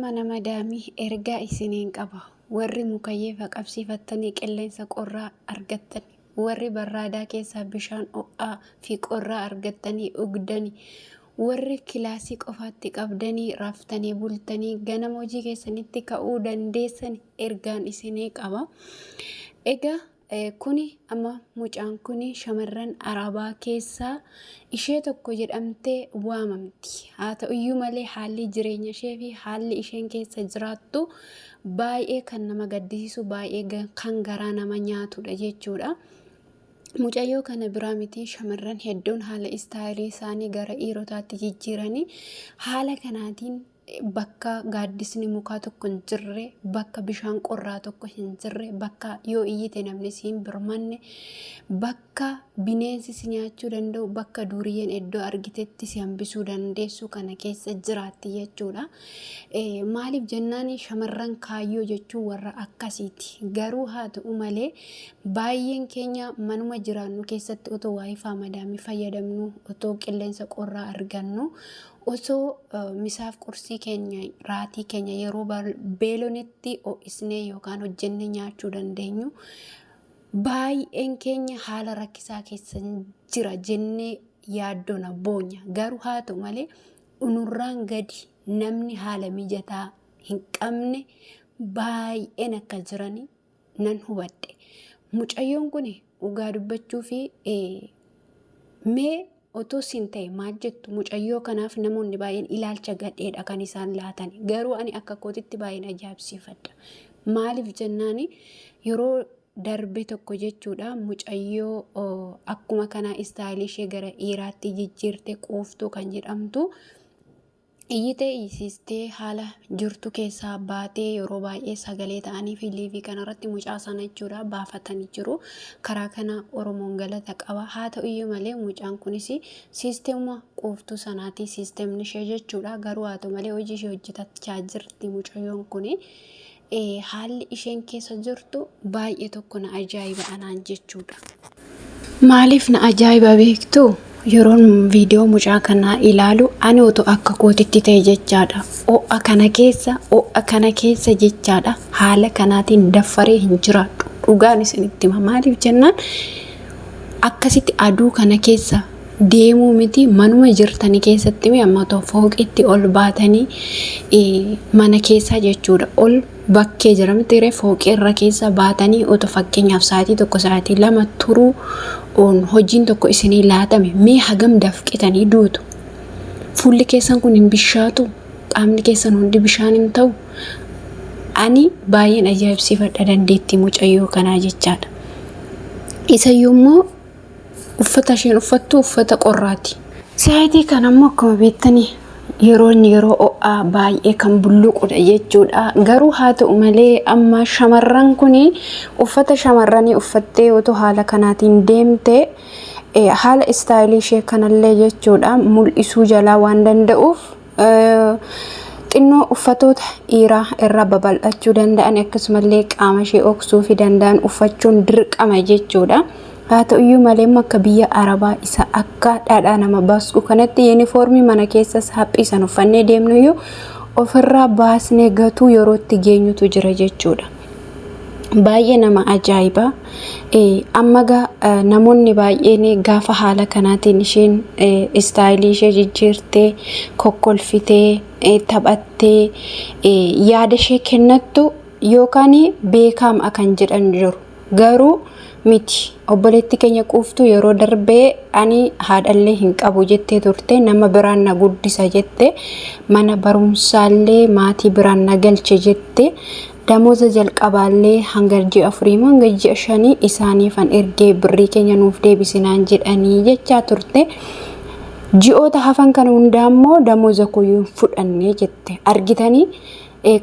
Mana madaamii ergaa isiniin qaba. Warri mukayyeefa qabsiifattanii qilleensa qorraa argattani, warri barraadaa keessaa bishaan ho'aa fi qorraa argattanii dhugdani, warri kilaasii qofaatti qabdanii raftanii bultanii ganama hojii keessanitti ka'uu dandeessani ergaan isinii qaba. Egaa Kuni amma mucaan kuni shamarran Arabaa keessaa ishee tokko jedhamtee waamamti. Haa ta'uyyuu malee haalli jireenya ishee fi haalli isheen keessa jiraattu baay'ee kan nama gaddisiisu baay'ee kan garaa nama nyaatudha jechuudha. Mucayyoo kana biraa miti shamarran hedduun haala istaayilii isaanii gara dhiirotaatti jijjiiranii haala kanaatiin bakka gaaddisni mukaa tokko hin jirre, bakka bishaan qorraa tokko hin jirre, bakka yoo iyyite namni si hin birmanne, bakka bineensi si nyaachuu danda'u, bakka duuriyyeen iddoo argitetti si hambisuu dandeessu kana keessa jiraatti jechuudha. Maaliif jennaan shamarran kaayyoo jechuun warra akkasiiti. Garuu haa ta'u malee baay'een keenya manuma jiraannu keessatti otoo waayifaa madaamii fayyadamnu, otoo qilleensa qorraa argannu, Osoo misaaf qursii keenya raatii keenya yeroo beelonetti ho'isnee yookaan hojjennee nyaachuu dandeenyu baay'een keenya haala rakkisaa keessa jira jennee yaaddoona boonya. Garuu haa ta'u malee unurraan gadi namni haala mijataa hin qabne baay'een akka jirani nan hubadhe. Mucayyoon kun dhugaa dubbachuu fi mee otoo sin ta'e maal jettu mucayyoo kanaaf namoonni baay'een ilaalcha gadheedha kan isaan laatan. Garuu ani akka kootitti baay'een ajaa'ibsiifadha. Maaliif jennaani yeroo darbe tokko jechuudha mucayyoo akkuma kanaa istaayilii ishee gara dhiiraatti jijjiirte quuftuu kan jedhamtu Iyyitee iyyisiistee haala jirtu keessaa baatee yeroo baay'ee sagalee ta'anii fi liivii kanarratti mucaa sana jechuudha baafatanii jiru. Karaa kana Oromoon galata qaba. Haa ta'u iyyuu malee mucaan kunis siisteemuma quuftuu sanaati siisteemni ishee jechuudha. Garuu haa ta'u malee hojii ishee hojjetachaa jirti mucayyoon kuni. Haalli isheen keessa jirtu baay'ee tokko na ajaa'iba anaan jechuudha. Maaliif na ajaa'iba beektu? Yeroon viidiyoo mucaa kanaa ilaalu ani otoo akka kootitti ta'e jechaadha. Ho'a kana keessa, ho'a kana keessa jechaadha. Haala kanaatiin daffaree hin jiraadhu. Dhugaan isinitti hima. Maaliif jennaan akkasitti aduu kana keessa deemuu miti manuma jirtanii keessatti mi amma otoo fooqitti ol baatanii mana keessaa jechuudha ol bakkee jira miti ree fooqii irra keessa baatanii otoo fakkeenyaaf sa'aatii tokko sa'aatii lama turuu hojiin tokko isinii laatame mee hagam dafqitanii duutu fuulli keessan kun hin bishaatu qaamni keessan hundi bishaan hin ta'u ani baay'een ajaa'ibsiifadha dandeettii mucayyoo kanaa jechaadha. Isayyuu immoo Uffata isheen uffattu uffata qorraati. Sa'aatii kana immoo akkuma beektani yeroon yeroo ho'aa baay'ee kan bulluqudha jechuudha. Garuu haa ta'u malee amma shamarran kun uffata shamarranii uffattee otoo haala kanaatiin deemte haala istaayilii ishee kanallee jechuudha mul'isuu jalaa waan danda'uuf xinnoo uffatoota dhiiraa irraa babal'achuu danda'an akkasumallee qaama ishee dhoksuu fi danda'an uffachuun dirqama jechuudha. Haa ta'uyyuu malee immoo akka biyya Arabaa isa akka dhadhaa nama baasku kanatti yuunifoormii mana keessas haphii san uffannee deemnuyyuu ofirraa baasnee gatuu yeroo itti geenyutu jira jechuudha. Baay'ee nama ajaa'iba. Amma gaa namoonni baay'een gaafa haala kanaatiin isheen istaayilii ishee jijjiirtee kokkolfitee taphattee yaada ishee kennattu yookaan beekaama kan jedhan jiru. Garuu miti obboleetti keenya quuftuu yeroo darbee ani haadhallee hin qabu jettee turte nama biraan na guddisa jette mana barumsaallee maatii biraan na galche jette Damooza jalqabaallee hanga ji'a afurii moo hanga ji'a shanii isaaniifan ergee birrii keenya nuuf deebisi naan jedhanii jechaa turte. Ji'oota hafan kana hundaa immoo damooza kooyyuu hin fudhanne jette. Argitanii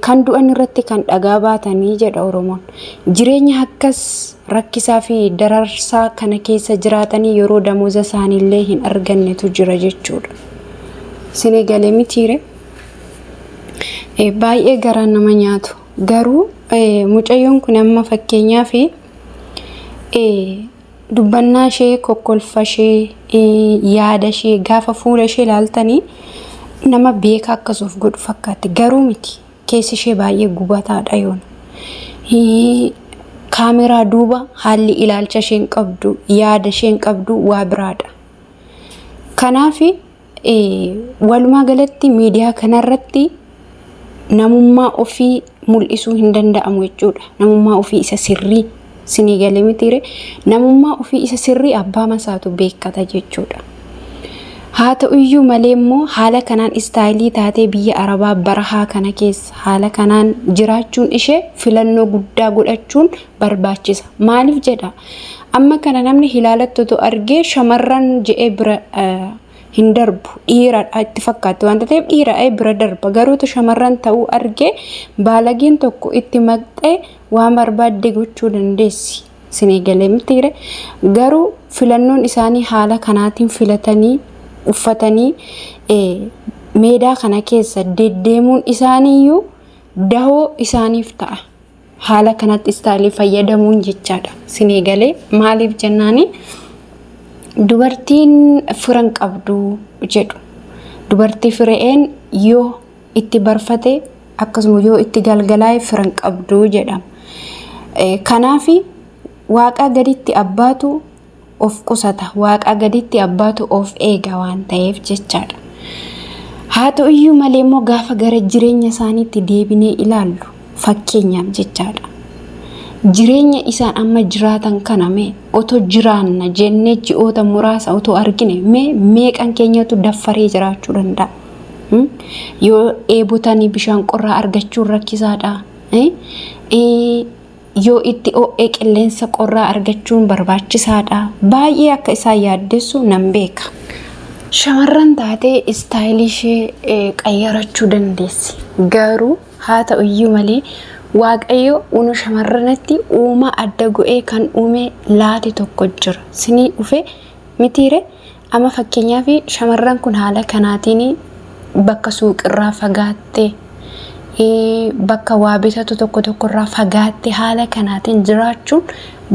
kan du'an irratti kan dhagaa baatanii jedha Oromoon. Jireenya akkas rakkisaa fi dararsaa kana keessa jiraatanii yeroo damooza isaaniillee hin argannetu jira jechuudha. Isinii galee mitiire? Baay'ee garaa nama nyaatu. Garuu mucayyoon kun amma fakkeenyaaf dubbannaa ishee, kokkolfa ishee, yaada ishee gaafa fuula ishee ilaaltanii nama beekaa akkas of godhu fakkaatti. Garuu miti. Keessi ishee baay'ee gubataadha yoona. Kaameraa duuba haalli ilaalcha isheen qabdu, yaada isheen qabdu waa biraadha. Kanaaf walumaa galatti miidiyaa kanarratti namummaa ofii mul'isuu hin danda'amu jechuudha. Namummaa ofii isa sirrii sinii galee mitiire, namummaa ofii isa sirrii abbaa masaatu beekkata jechuudha. Haa ta'uyyuu malee immoo haala kanaan istaayilii taatee biyya Arabaa barahaa kana keessa haala kanaan jiraachuun ishee filannoo guddaa godhachuun barbaachisa. Maaliif jedha? Amma kana namni hilaalatti otoo argee shamarran je'ee bira hin darbu. Dhiiradha itti fakkaatti wanta ta'eef dhiira bira darba. Garuutu shamarran ta'uu argee baalageen tokko itti maqxee waan barbaadde gochuu dandeessi. Sinii galee mitiire? Garuu filannoon isaanii haala kanaatiin filatanii uffatanii meedaa kana keessa deddeemuun isaaniiyyuu dahoo isaaniif ta'a. Haala kanatti istaayilii fayyadamuun jechaadha. Sinii galee? Maaliif jennaani, dubartiin firan qabdu jedhu. Dubartii fire'een yoo itti barfate, akkasuma yoo itti galgalaa'e firan qabdu jedhama. Kanaaf waaqaa gaditti abbaatu of qusata, waaqaa gaditti abbaatu of eega waan ta'eef jechaadha. Haa ta'uyyuu malee immoo gaafa gara jireenya isaaniitti deebinee ilaallu, fakkeenyaaf jechaadha. Jireenya isaan amma jiraatan kana mee otoo jiraanna jennee ji'oota muraasa otoo argine, mee meeqan keenyatu daffaree jiraachuu danda'a? Yoo dheebotanii bishaan qorraa argachuun rakkisaadha. Yoo itti ho'ee qilleensa qorraa argachuun barbaachisaadha. Baay'ee akka isaan yaaddessu nan beeka. Shamarran taatee istaayilii ishee qayyarachuu dandeessi. Garuu haa ta'uyyuu malee Waaqayyo unu shamarranitti uuma adda go'ee kan uume laate tokko jira. Sinii dhufe mitiire? Amma fakkeenyaaf shamarran kun haala kanaatiin bakka suuqirraa fagaattee, bakka waa bitatu tokko tokkorraa fagaattee haala kanaatiin jiraachuun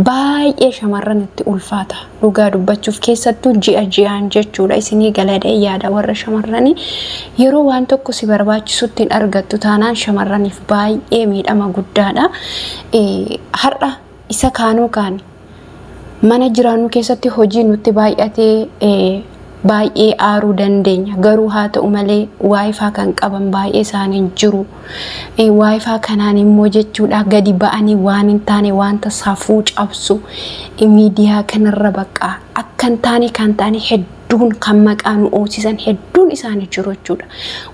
baay'ee shamarran itti ulfaata. Dhugaa dubbachuuf keessattuu ji'a ji'aan jechuudha. Isinii galadee yaada warra shamarranii, yeroo waan tokko si barbaachisutti hin argattu taanaan shamarraniif baay'ee miidhama guddaadha. Har'a isa kaanuu kaani mana jiraannu keessatti hojii nutti baay'atee baay'ee aaruu dandeenya. Garuu haa ta'u malee WiFi kan qaban baay'ee isaanii jiru. WiFi kanaan immoo jechuudha gadi ba'anii waan hin taane, wanta safuu cabsu miidiyaa kanarra bakka akka hin taane kan ta'an hedduun, kan maqaa nu oolchisan hedduun isaanii jiru jechuudha.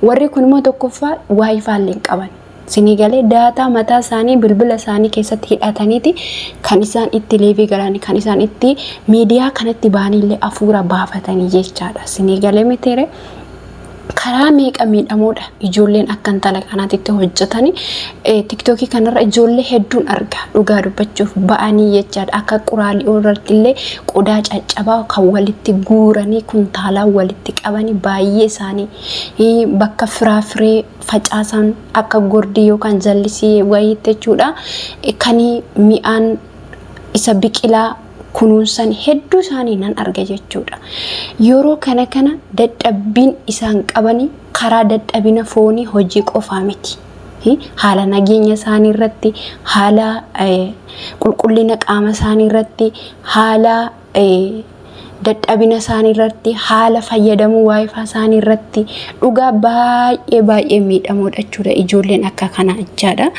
Warri kun immoo tokkoffaa WiFi illee hin qaban. Sinii galee? Daataa mataa isaanii bilbila isaanii keessatti hidhataniiti kan isaan itti live galanii, kan isaan itti miidiyaa kanatti ba'anii afuura baafatanii jechaadha. Sinii galee mitiire? Karaa meeqa miidhamoodha ijoolleen akka intala kanaatitti hojjetanii. TikTokii kanarra ijoollee hedduun arga, dhugaa dubbachuuf ba'anii jechaadha, akka quraalii irratti illee qodaa caccabaa kan walitti guuranii kuntaalaa walitti qabanii, baay'ee isaanii bakka firaafiree facaasan akka gordii yookaan jallisii wayiitti jechuudha, kan mi'aan isa biqilaa kunuunsan hedduu isaanii nan arga jechuudha. Yeroo kana kana dadhabbiin isaan qabanii karaa dadhabina foonii hojii qofaa miti. Haala nageenya isaanii irratti, haala qulqullina qaama isaanii irratti, haala dadhabina isaanii irratti, haala fayyadamuu WiFi isaanii irratti dhugaa baay'ee baay'ee miidhamoodha jechuudha ijoolleen akka kanaa jechaadha.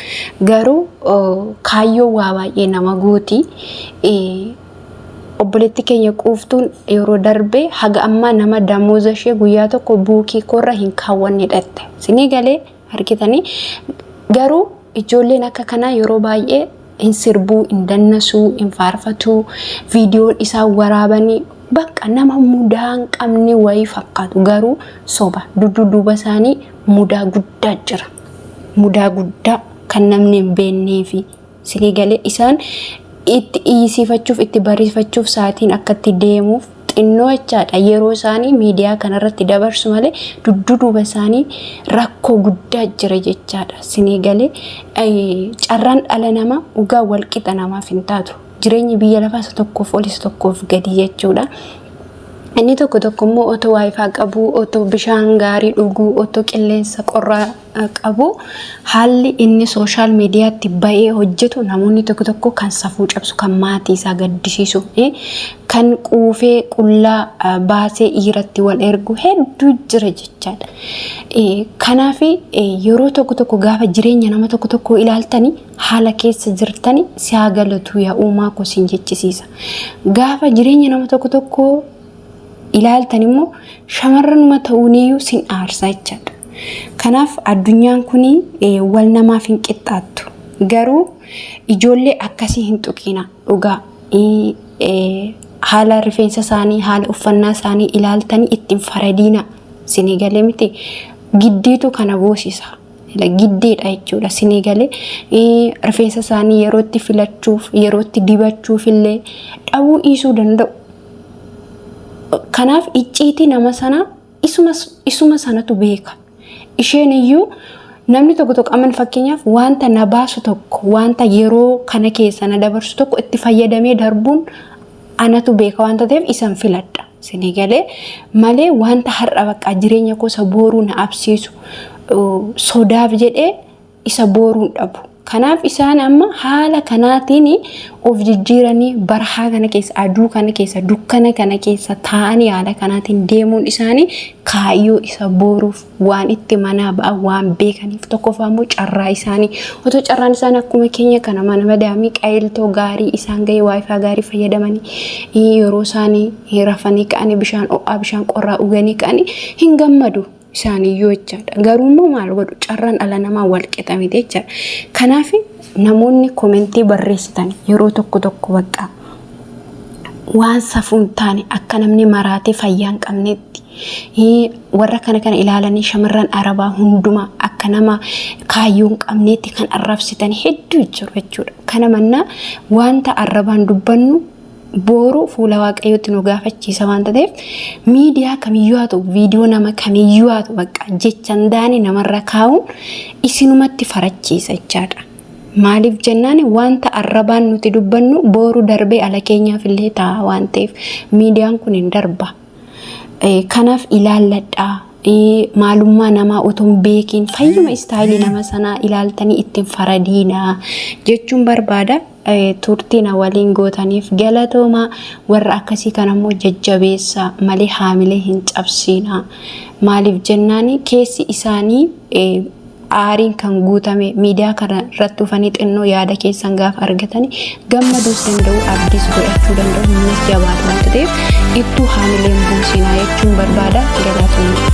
Garuu kaayyoo waa baay'ee nama gooti. Obboleetti keenya quuftuun yeroo darbe haga ammaa nama damooza ishee guyyaa tokko buukii korra hin kaawwanne dhatte. Sinii galee? Argitanii? Garuu ijoolleen akka kanaa yeroo baay'ee hin sirbuu, hin dannasuu, hin faarfatuu, viidiyoon isaan waraabanii bakka nama mudaa hin qabne wayii fakkaatu, garuu soba, dudduuba isaanii mudaa guddaa jira. Mudaa guddaa kan namni hin beeknee fi sinii galee isaan itti iyyisiifachuuf, itti barreeffachuuf sa'aatiin akka itti deemuuf xinnoo jechaadha. Yeroo isaanii miidiyaa kanarratti dabarsu malee dudduuba isaanii rakkoo guddaa jira jechaadha. Sinii galee? Carraan dhala namaa dhugaa walqixa namaaf hin taatu. Jireenyi biyya lafaa isa tokkoof ol, isa tokkoof gadi jechuudha. Inni tokko tokko immoo otoo waayifaa qabuu, otoo bishaan gaarii dhuguu, otoo qilleensa qorraa qabu haalli inni sooshaal miidiyaatti ba'ee hojjetu namoonni tokko tokko kan safuu cabsu, kan maatii isaa gaddisiisu, kan quufee qullaa baasee dhiiratti wal ergu hedduu jira jechaadha. Kanaaf yeroo tokko tokko gaafa jireenya nama tokko tokko ilaaltani haala keessa jirtani si haa galatu yaa uumaa koo siin jechisiisa. Gaafa jireenya nama tokko tokko ilaaltan immoo shamarranuma ta'uuniyyuu sin aarsa jechaadha. Kanaaf addunyaan kun wal namaaf hin qixxaattu. Garuu ijoollee akkasii hin tuqina dhugaa. Haala rifeensa isaanii, haala uffannaa isaanii ilaaltanii ittiin faradiina. Sinii galee miti giddiitu kana goosisa. Giddiidha jechuudha sinii galee rifeensa isaanii yerootti filachuuf, yerootti dibachuuf illee dhabuu dhiisuu danda'u. Kanaaf icciitii nama sanaa isuma sanatu beeka. Isheen iyyuu namni tokko tokko aman fakkeenyaaf wanta na baasu tokko wanta yeroo kana keessa na dabarsu tokko itti fayyadamee darbuun anatu beeka wanta ta'eef isan filadha. Sinii galee malee wanta har'a bakka jireenya koo isa booruu na absiisu sodaaf jedhee isa booruun dhabu. Kanaaf isaan amma haala kanaatiin of jijjiiranii barahaa kana keessa, aduu kana keessa, dukkana kana keessa taa'anii haala kanaatiin deemuun isaanii kaayyoo isa booruuf waan itti manaa ba'an waan beekaniif tokkoffaa immoo carraa isaanii otoo carraan isaanii akkuma keenya kana mana madaamii qajeeltoo gaarii isaan ga'ee waayifaa gaarii fayyadamanii yeroo isaanii rafanii ka'anii bishaan ho'aa bishaan qorraa dhuganii ka'anii hin gammadu. Isaaniyyuu jechaadha. Garuu immoo maal godhu carraan dhala namaa wal qixa miti jechaadha. Kanaaf namoonni komentii barreessitan yeroo tokko tokko bakka waan safuu hin taane akka namni maraatee fayyaa hin qabnetti warra kana kana ilaalanii shamarran arabaa hundumaa akka nama kaayyoo hin qabneetti kan arrabsitan hedduu jiru jechuudha. Kana mannaa wanta arrabaan dubbannu booru fuula waaqayyootti nu gaafachiisa waan ta'eef miidiyaa kamiyyuu haa ta'u viidiyoo nama kamiyyuu haa ta'u bakka jecha hin taane namarra kaa'uun isinumatti farachiisa jechaadha. Maaliif jennaan wanta arrabaan nuti dubbannu booru darbee ala keenyaaf illee ta'a waan ta'eef miidiyaan kun hin darba. Kanaaf ilaalladhaa. Maalummaa namaa otoo hin beekiin fayyuma istaayilii nama sanaa ilaaltanii ittiin faradiinaa jechuun barbaada. Turtii na waliin gootaniif galatoomaa warra akkasii kana immoo jajjabeessaa malee haamilee hin cabsiinaa. Maaliif jennaan keessi isaanii aariin kan guutame miidiyaa kana irratti dhufanii xinnoo yaada keessan gaafa argatanii gammaduus danda'u abdiis godhachuu danda'u humnas jabaatu waan ta'eef ittuu haamileen buusinaa jechuun barbaada galatoomaa.